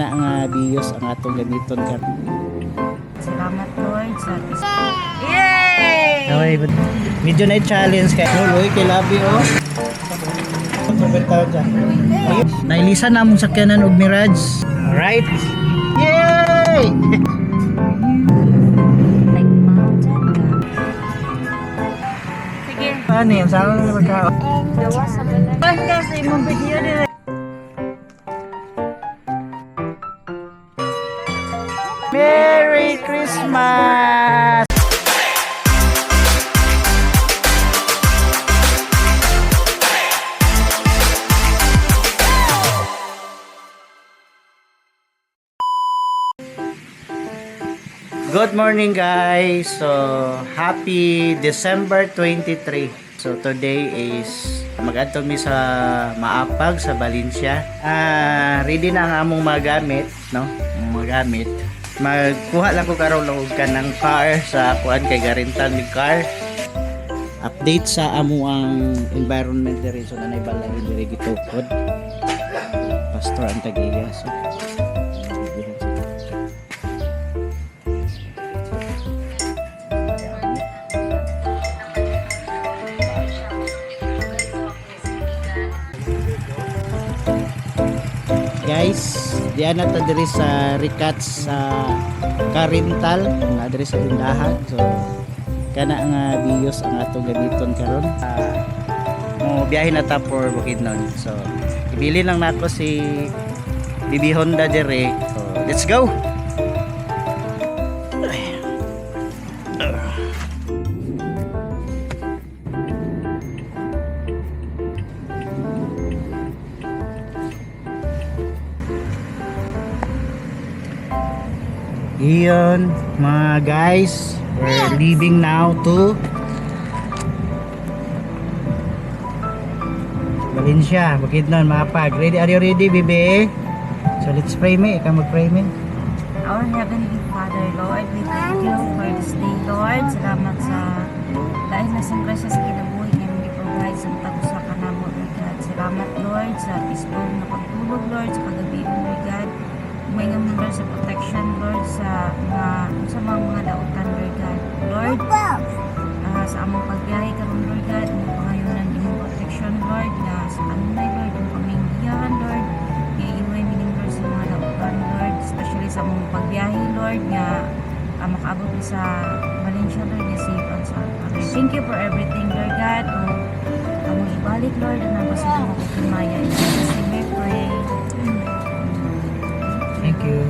Na nga Vios ang atong gamiton karon. Salamat, Lord, sa Yay! Okay, but medyo na challenge kay Loloy kay Labi oh. Nailisan na among sakyanan og Mirage. Alright. Yay! Like mountain ka. Sige. Ano yan? Saan na magka... Gawa sa balay. Basta sa imong video nila. Merry Christmas! Good morning, guys. So happy December 23. So today is mag-adto mi sa Maapag sa Valencia. Ready na ang among mga gamit, no? Ang mga gamit. Magkuha lang ko karon og kanang car sa kuan kay garentan mig car. Update sa amo ang environment diri, so nanay balay diri gitukod. Pastor ang tagiya, so gihan sila. Guys, diyan na ta diri sa Ricats sa Carintal na diri sa tindahan. So kana nga Vios ang atong gamiton karon. Mo biyahe na ta for Bukidnon. So ibili lang nako si Bibi Honda diri. So let's go. Iyon, mga guys, we're leaving now to Valencia, Bukidnon, Maapag. Ready, are you ready, baby? So let's pray me. Ikaw mag-pray me. Our Heavenly Father, Lord, we thank you for this day, Lord. Salamat sa lain na sa grasya sa kinabuhi nga imong gi-provide sa matag usa ka namo, Lord God. Salamat, Lord, sa peaceful na pagtulog, Lord, sa kagabi, Lord God. Umainga mo, Lord, sa protection, Lord, sa mga dautan, Lord God. Lord, sa among pagbiyahe karon, Lord God, imong pangayunan imong protection, Lord, nga sa kanunay, Lord, imong kaming giyahan, Lord, nga iway mining, Lord, sa mga dautan, Lord, especially sa among pagbiyahe, Lord, nga makaabot mi sa Valencia, Lord, nga safe and sound. Father, thank you for everything, Lord God. O, among ibalik, Lord, ang pasalamat ug himaya. In Jesus' name we pray. Thank you.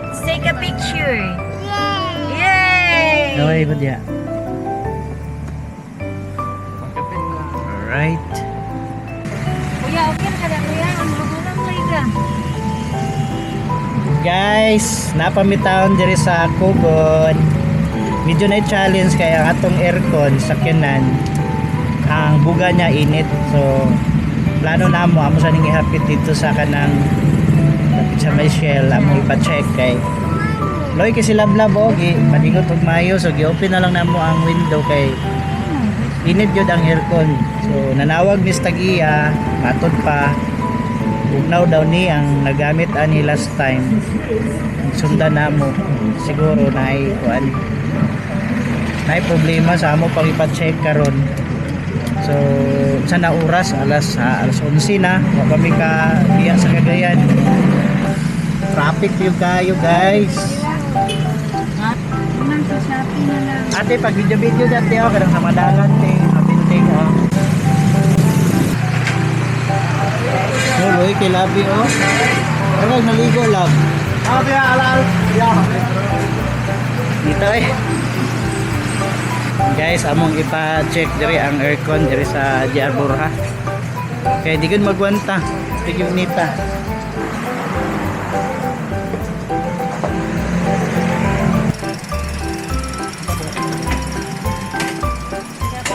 Let's take a picture. Yay! Yay! Okay, budya. Alright. Kuya, okay na ka na, kuya. Ang magulang kayo ka. Guys, napamitaon diri sa Kugon. Medyo na challenge kaya ang atong aircon sakyanan ang buga niya init. So plano na mo amo sa ning ihapit dito sa kanang dapit sa may Shell amo ipa-check kay Loy kay sila lablab oh, gi panigot og mayo, so gi-open na lang namo ang window kay init jud ang aircon. So nanawag ni Tagiya, matod pa ugnaw daw ni ang nagamit ani last time. Sundan na mo siguro na kuan naay problema sa amo pang ipa-check karon. So sa na oras alas 11 na wa kami ka biya sa Cagayan. Traffic yung kayo, guys. Unang sa Shopee na lang. Ate, pag video video dati oh, kanang sa madalan te, mabinting oh. Nuloy kay Labi oh. Ano naligo lab? Dito eh. Guys, among ipa-check diri ang aircon diri sa JR Borja. Kaya di gud magwanta. Tigil nita.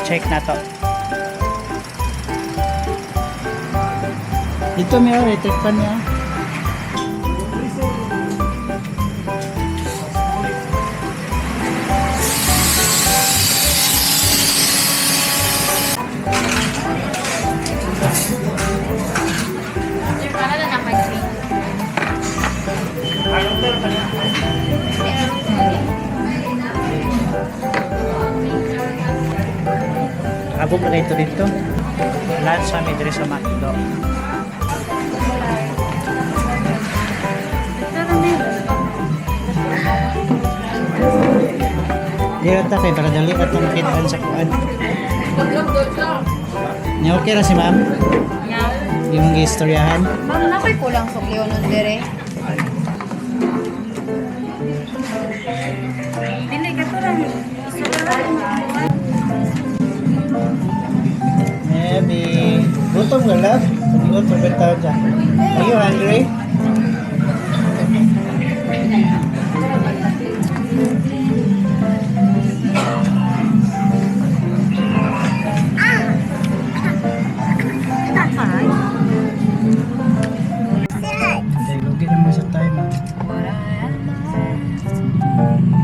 Check na to. Dito may electric pan niya. Sir, para na naman. Abog na kayo dito. Lunch kami diri sa McDo. Di ta kay para dali atong kitaan sa kuan. Nya okay ra si ma'am? Yeah. Imong giistoryahan? Ma'am, nakoy kulang sa nun dire. Dili ka to lang. Isurahan. Maybe. Gutom ka, love? Gutom ka tao dyan. Are you hungry? Dahil lugi naman sa time, ah.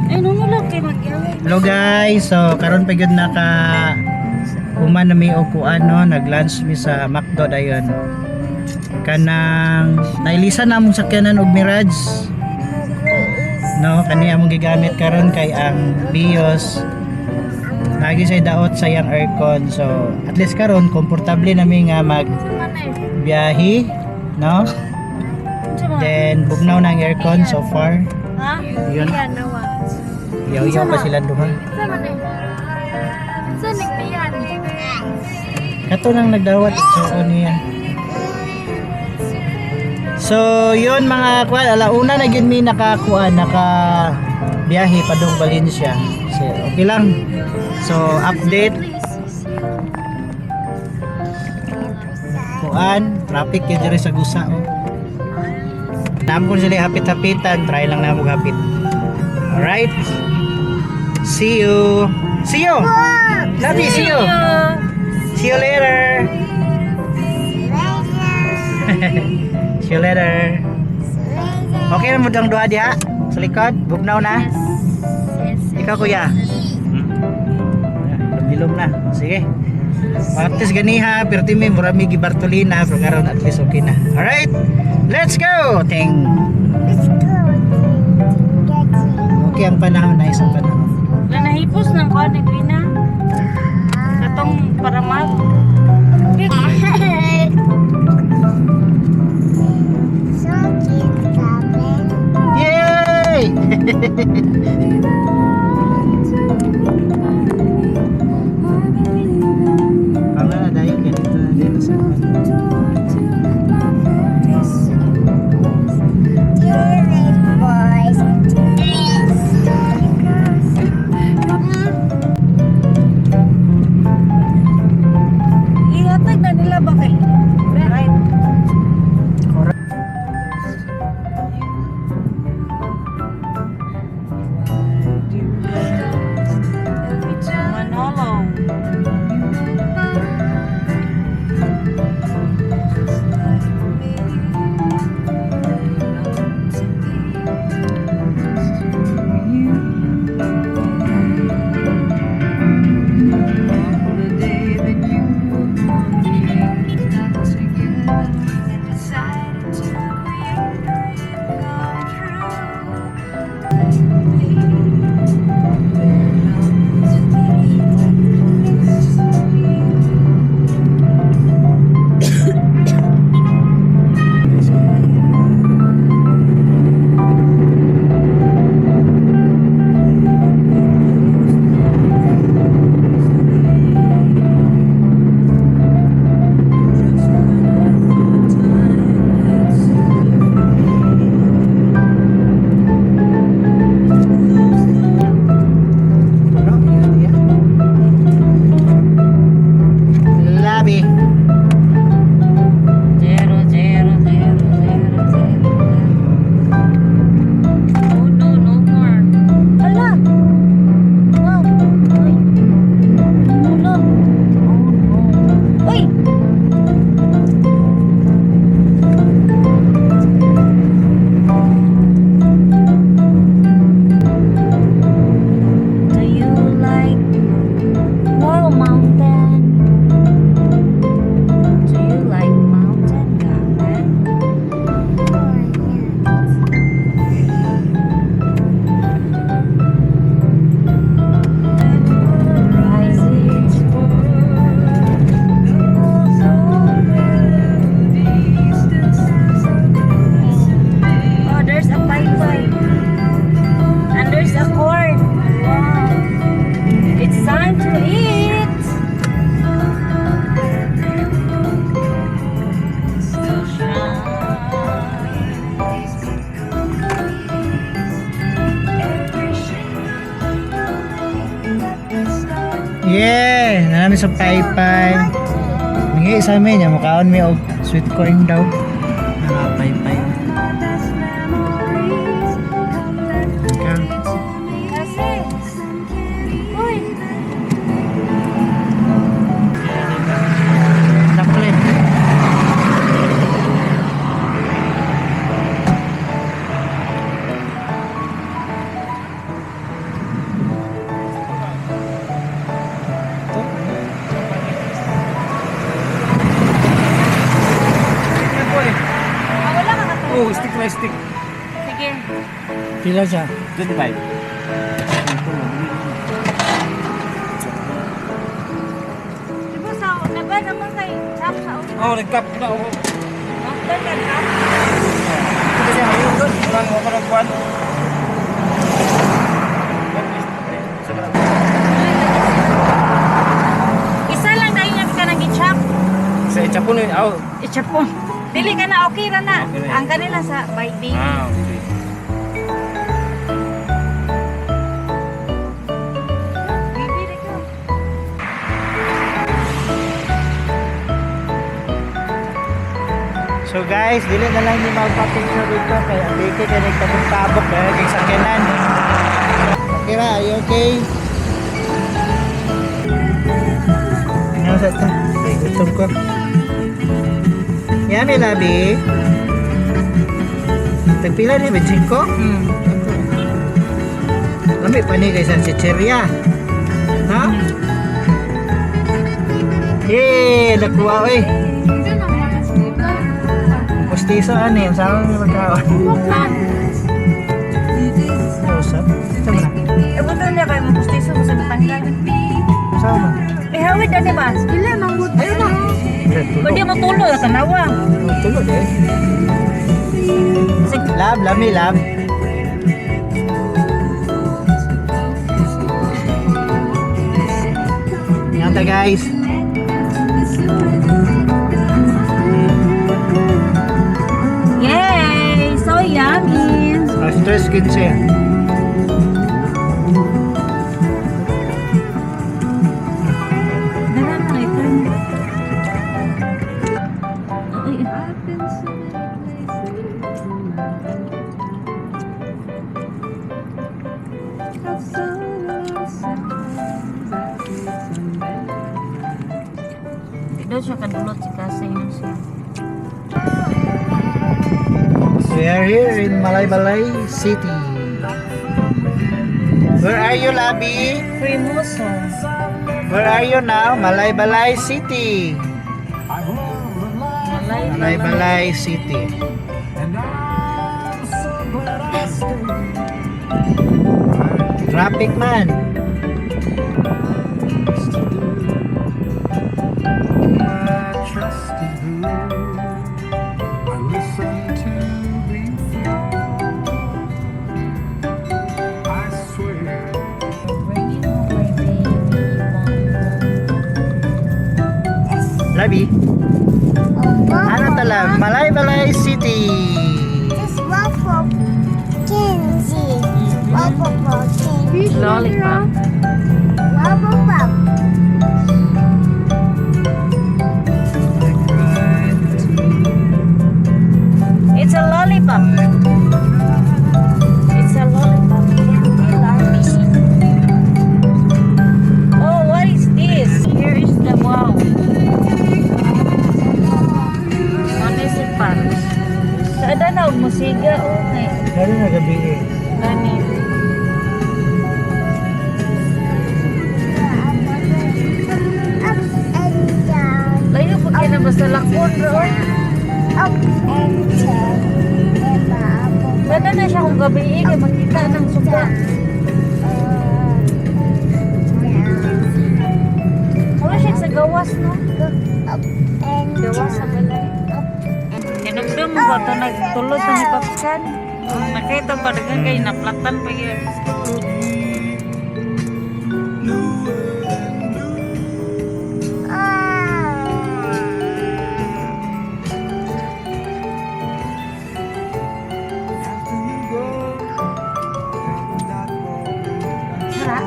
Ay, nuno lang kay magyaway. Hello guys, so karon pa gyud naka human na mi og kuan, no, nag-lunch mi sa McDo dayon. Kanang nailisan na among sakyanan og Mirage. No, kani among gigamit karon kay ang Vios lagi say daot sa iyang aircon. So, at least karon komportable na mi nga mag biyahe, no? Then bugnaw na ang aircon so far. Ha? Yun. Yaw-yaw pa sila duha. Kato nang nagdawat so niya. So, yun mga kuan, alauna na gyud mi nakakuan, naka biyahe padung Valencia. So, okay lang. So, update kuan, traffic yun diri sa Gusa oh. Nampon sila hapit-hapitan, try lang na mo hapit. Alright. See you. See you. Love you, see you. See you later. See you later. Okay na mo dang duha diha? Sa likod? Bugnaw na? Ikaw, kuya? Bilog na. Sige. At least ganiha, pero mi mura mi gibartolina, pero karon at least okay na. Alright? Let's go! Ting. Okay ang panahon, nice ang panahon. Na nahipos ng kuan ni Grina. Katong paramal. Yay! Pangala na dahil ganito na dito sa Ihatag na nila ba kay? Right. Yeah, naa mi sa paypay. Mingi sa amin, niya mukaon mi og sweet corn daw. Mga paypay. Okay. Kasi, uy, Chocolate. Ah, wala ka katulog. Oh, stick na stick. Sige. Pila siya? 25. Diba sa, naba naman kay chap sa ulo. Oh, nagkap na ako. After ka chap. Kasi ang yun doon, walang ako ng kwan. Isa lang dahil niya ka nang i-chop. Sa Chapon yun, oh. I-chop mo. Dili ka na, okay ra na. Okay na. Ang kanila sa by baby. Ah, okay. Baby, di ka. So guys, dili na lang ni magpa-picture dito kay abike kay nagtabok-tabok dahil kay sakyanan. Okay ra, are you okay? Ano sa ta? Ay, gutom ko. Yummy, labi. Tagpila ni ba? Cinco? Lami pa ni kay San Chicheria. Ha? Yay! Nakuha eh. Pustiso ano yun? Saan mo magkaon? Usap? Ito mo na. Eh, buto niya kayo mapustiso mo sa bitanggal. Saan mo? Eh, hawid na ba? Ayun na. Pwede mo tulo, tanawa. Tulog eh. Sige. Lab, lami, lab. Ingatan guys. Yay! So yummy! Alas 3:15. Dala na ito. Ay, Doon siya kadulot si Kasay nun siya. We are here in Malaybalay City. Where are you, Labi? Cremoso. Where are you now? Malaybalay City. Malay. Malaybalay City. Traffic man. Trust in who I listen to before. I swear. Bringing home my baby. Labi. Ano tala? Malaybalay City. This waffle candy. Waffle candy. Lollipop. Waffle pop. It's a lollipop. It's a lollipop candy lolly. Oh, what is this? Here is the wow. Ano is it pa? Sa na og musiga okay. Gano'n na gabi eh. Gani. Up and down. Layo pa kay na basta lakon ro. Oy. Up and down. Diba? Ganda na siya kung gabi eh, kay makita ng suka. Up, down. Wala siya sa gawas no. Up and Gawas sa down. balay. Kinumdum mo ba ito nagtulod sa ni Papsan? Nakita pa dagan kay naplatan pa yun. Ah. After you go, that won't Tara.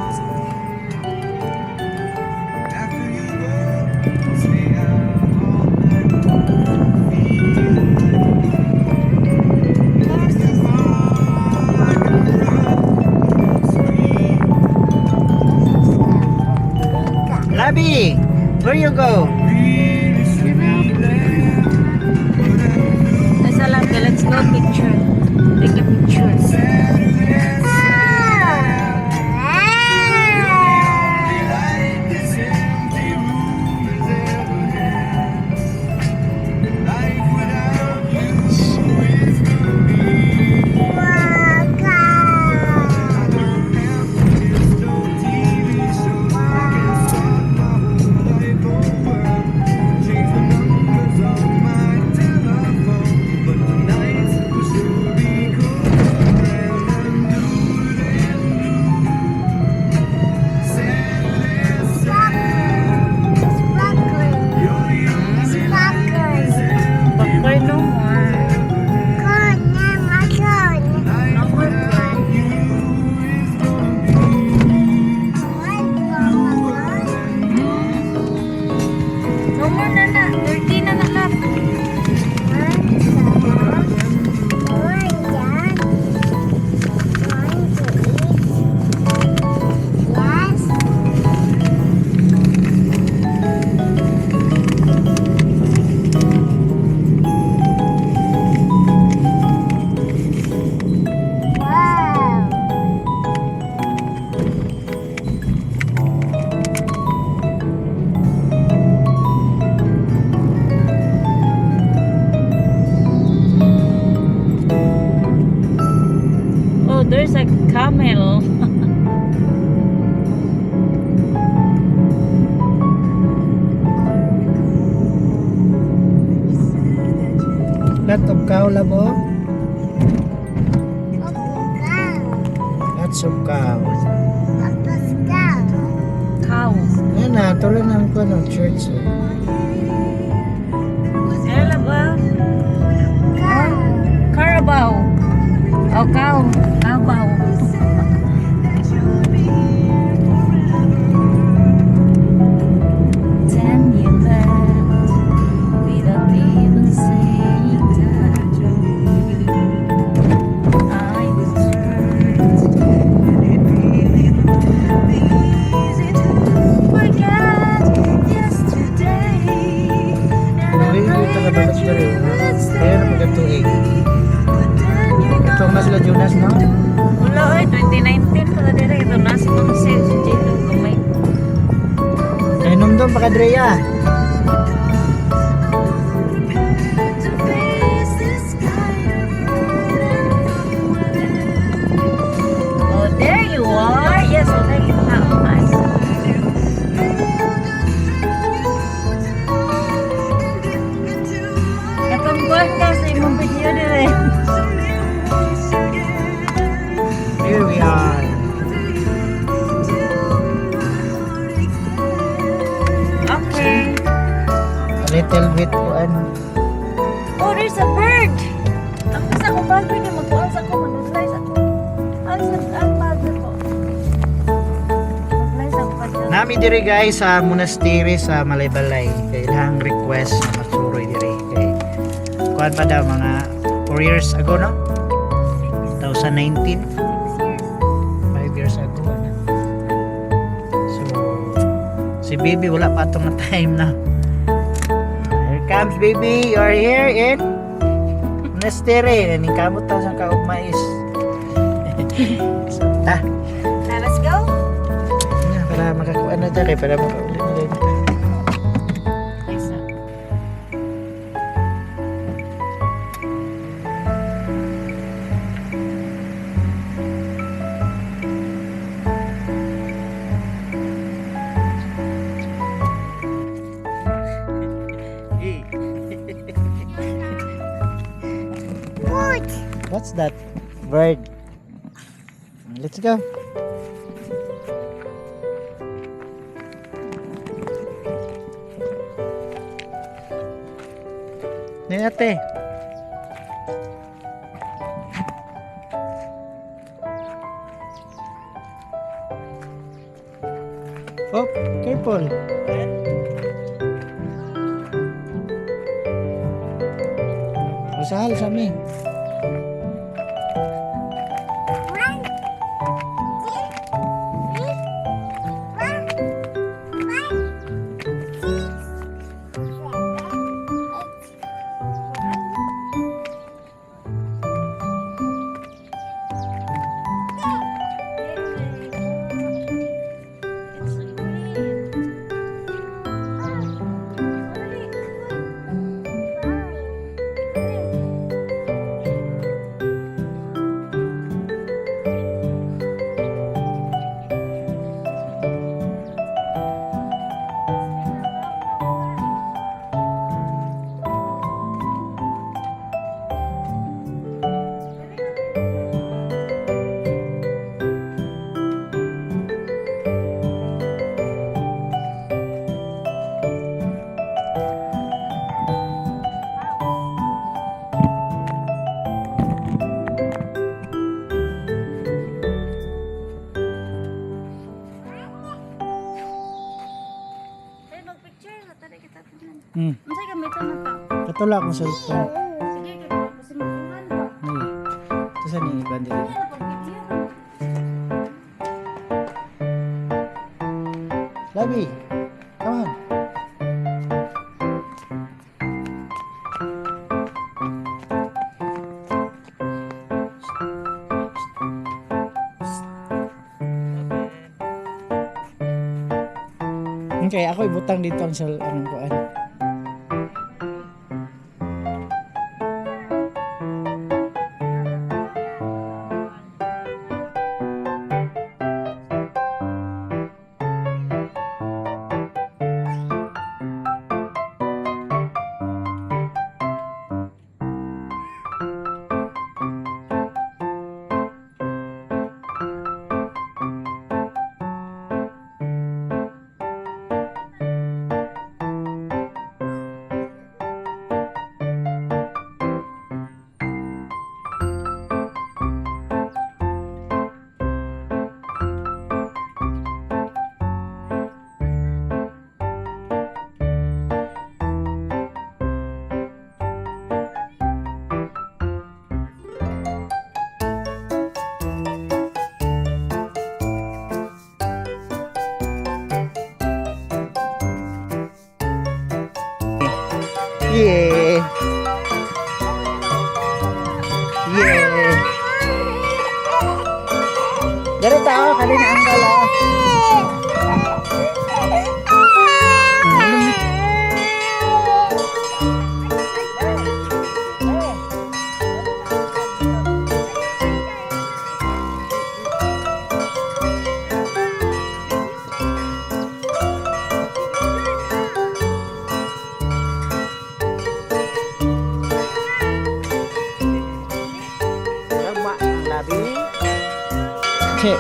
go? Nasa lang, let's go picture. Take a picture. Bakar no more. No more fun. No more na na. 30 na na lang. Yes. Wow. Oh, there's a camel. Lot of cow, labo. Lots of cow. Cow. Yan na, tuloy na ko ng church. Eh. Ano ba? Carabao. Oh, cow. Carabao. Then you left without even saying that I was hurt. Easy to forget yesterday. And I Hindi pray ka that kabalas you pa rin. would Kaya na magkatuig. Ito mas la Jonas, no? Wala oy, 2019 pa na dito ito na si Ma'am si Jito gamay. Kaya numdum pa kadreya. Oh, there you are. Yes, oh, there you are. Nice. Katong kuwan ka sa imong video dire. Here we are. Okay. A little bit kuan. Oh, there's a bird. Ang sa akong bag ni magkuan sa ako, mag-fly sa ako. Ang sa ang bag ko. Mag-fly sa ako pag- Nami diri guys sa monastery sa Malaybalay. Kay ilang request na magsuroy diri kay kuan pa daw mga 4 years ago, no? 2019, 6 years. 5 years ago ano. So si baby wala pa atong na time na. Here comes baby, you're here in monastery. Naning kamot ta sa kaog mais. So, ta. Now, let's go. Na, para makakuha na dyan kay para makauli na rin. Thanks. What? What's that bird? Let's go. Ni ate. Oh, careful. Usahal sa mi. One, two, three, four, five, six. Ato lang akong cellphone. Sige, kaya kasi magkuhan ba? Ay. Ito sa ni iban dili. Ano pag video? Labi. Come on. Okay, ako ibutang dito ang sel ang kuan. Yeah. Yeah. Dali tao, kanina ang gala. Tama ang labi. Che.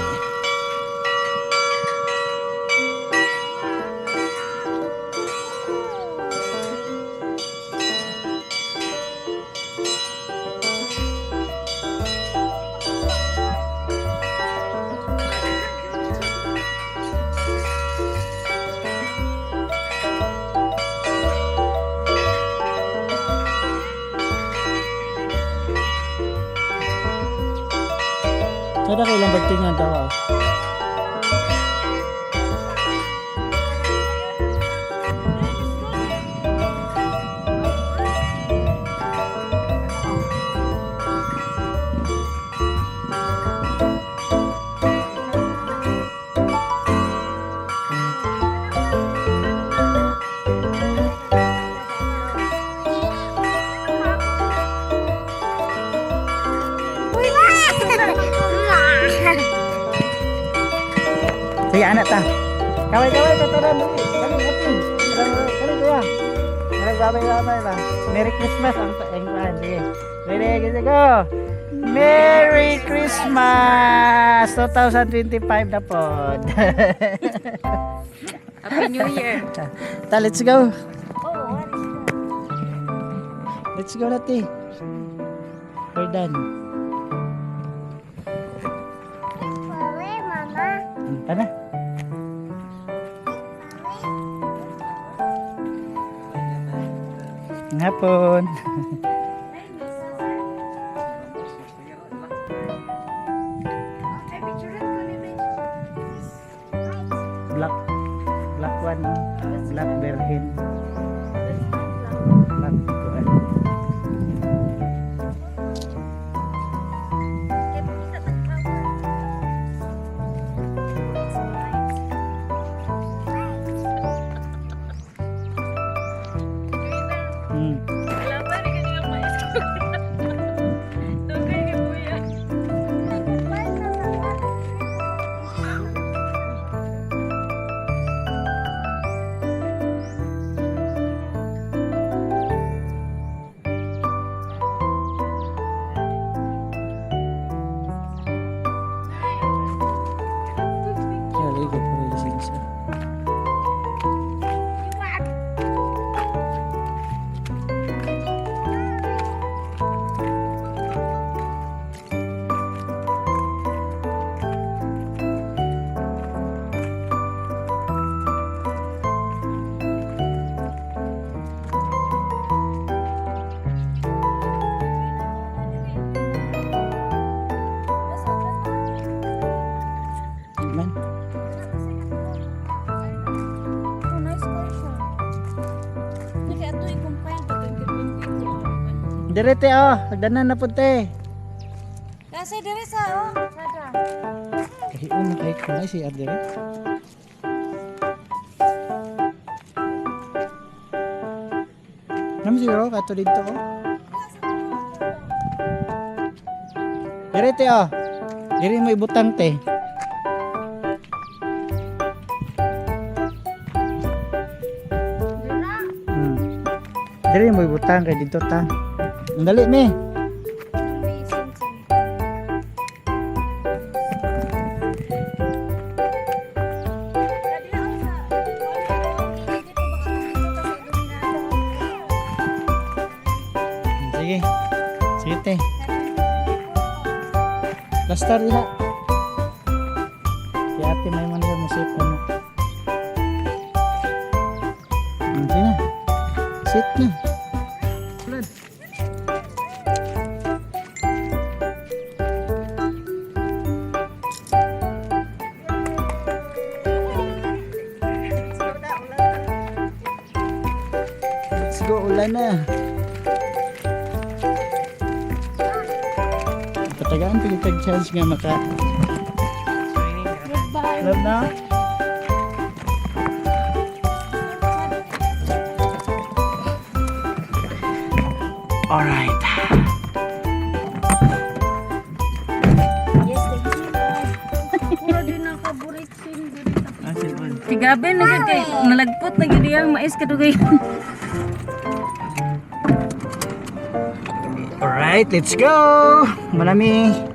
Sada kailang bagtingan daw ah. Sige, anak ta. Kaway, kaway, tara, dali. Dali, atin. Tara, dali, kuya. Tara, babay, babay ba. Merry Christmas ang ang kuan. Sige. Ready, sige, go. Merry Christmas 2025 na po. Happy New Year! Ta, let's go. Oh, what is that? Let's go natin. We're done. Mama. Tara. Ang hapon. Black black one, no? Black berhin. Black one. Kaya ligo po yung lisensya. Dire te oh, hagdanan na pud te. Kasi dire sa oh. Sada. Kahiun na kay kulay si Ardere. Nam siguro kato dito oh. Dire te oh. Dire mo ibutang te. Dire mo ibutang kay dito ta. Ang dali mi. Sige. Sige te. Lastar diha. Si ate may man siya musip ano. Sige na. Sit na. Ulan. Let's go, ulan na. Patagaan pa yung chance nga maka. Love na. Alright. Yes, thank you. Puro din ang paborito sin diri sa Ah, cellphone. Si Gabi na gyud kay nalagpot na gyud iyang mais kadugay. Alright, let's go! Manami.